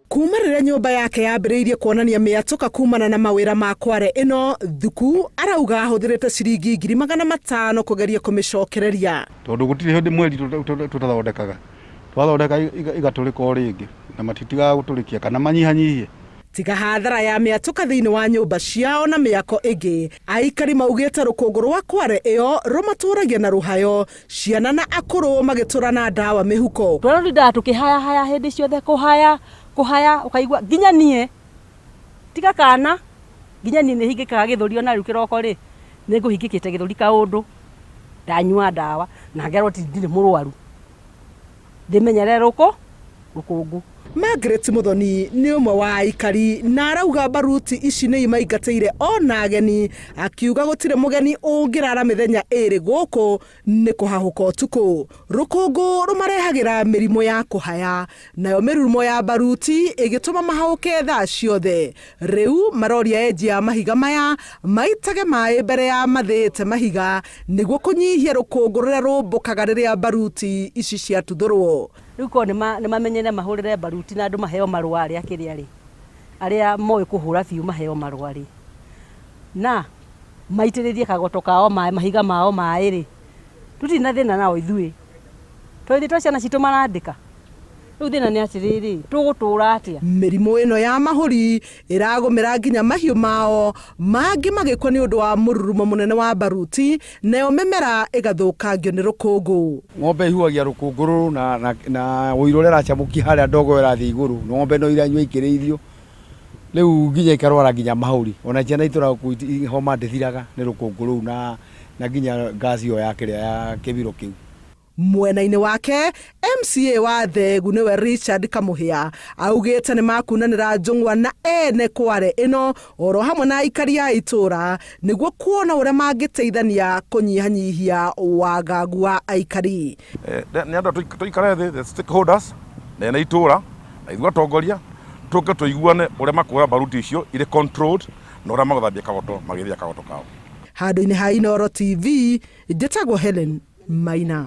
Kuma rĩrĩa nyũmba yake yambĩrĩirie kuonania mĩatũka kumana na mawĩra ma kware ĩno thuku, arauga ahũthĩrĩte ciringi 500,000 kũgeria kũmĩcokereria. Tondũ gũtirĩ hĩndĩ mweri tũtathondekaga, twathondeka igatũrĩka o rĩngĩ na matitigaga gũtũrĩkia kana manyihanyihie. Tiga hathara ya mĩatũka thĩinĩ wa nyũmba ciao na mĩako ĩngĩ, aikari maugĩte rũkũngũ rwa kware ĩyo rũmatũragia na rũhayo, ciana na akũrũ magĩtũra na ndawa mĩhuko. Twana tũtindaga tũkĩhayahaya hĩndĩ ciothe, kũhaya kũhaya, ũkaigua nginya niĩ tiga kana nginya niĩ nĩ hingĩkaga gĩthũri, ona rĩu kĩroko rĩ, nĩ ngũhingĩkĩte gĩthũri kaũndũ, ndanyua ndawa na ngerwo ndirĩ mũrwaru, ndĩmenyerere rũkũngũ. Margaret Muthoni nĩ ũmwe wa aikari na arauga baruti ici nĩ imaingatĩire ona ageni, akiuga gũtirĩ mũgeni ũngĩrara mĩthenya ĩrĩ gũkũ nĩ kũhahũka ũtukũ. Rũkũngũ rũmarehagĩra mĩrimũ ya kũhaya, nayo mĩrurumo ya baruti ĩgĩtũma mahahũke thaa ciothe. Rĩu maroria enji a mahiga maya maitage maĩ mbere ya mathĩĩte mahiga nĩguo kũnyihia rũkũngũ rũrĩa rũmbũkaga rĩrĩa baruti ici ciatuthũrwo. Rĩu korwo nĩ mamenyere mahũrĩre baruti na andũ maheo marũa, arĩa kĩrĩa rĩ, arĩa moĩ kũhũra biũ maheo marũa rĩ, na maitĩrĩrie kagoto kao maĩ, mahiga mao maĩ rĩ, tũtirĩ na thĩna nao ithuĩ, tondũ ithuĩ to ciana citũ marandĩka. Rĩu thĩna nĩ atĩrĩrĩ, tũgũtũra atĩa? Mĩrimũ ĩno ya mahũri ĩragũmĩra nginya mahiũ mao, mangĩ magĩkua nĩ ũndũ wa mũrurumo mũnene wa baruti, nayo mĩmera ĩgathũkangio nĩ rũkũngũ. Ng'ombe ihuhagia rũkũngũ rũrũ na ũiro ũrĩa ĩracamũkia harĩa ndogo ĩrathiĩ igũrũ, ng'ombe no iranyua ikĩrĩithio, rĩu nginya ikarwara nginya mahũri, ona ciana itũraga kũu homa ndĩthiraga nĩ rũkũngũ rũu na nginya ngaci ĩyo ya kĩrĩa ya kĩbiro kĩu. Mwena-inĩ wake, MCA wa Thegu nĩwe Richard Kamuhia augĩte nĩ makunanĩra njũng'wa na ene kware ĩno oro hamwe na aikari a itũra nĩguo kuona ũrĩa mangĩteithania kũnyihanyihia wagagu wa aikari. Nĩ andũ tũikare thĩ, the stakeholders na ene itũra na ithuĩ atongoria, tũke tũiguane ũrĩa makuoya baruti icio irĩ controlled na ũrĩa magũthambia kagoto magĩthĩa kagoto kao. Handũ-inĩ ha Inooro TV, njĩtagwo Helen Maina.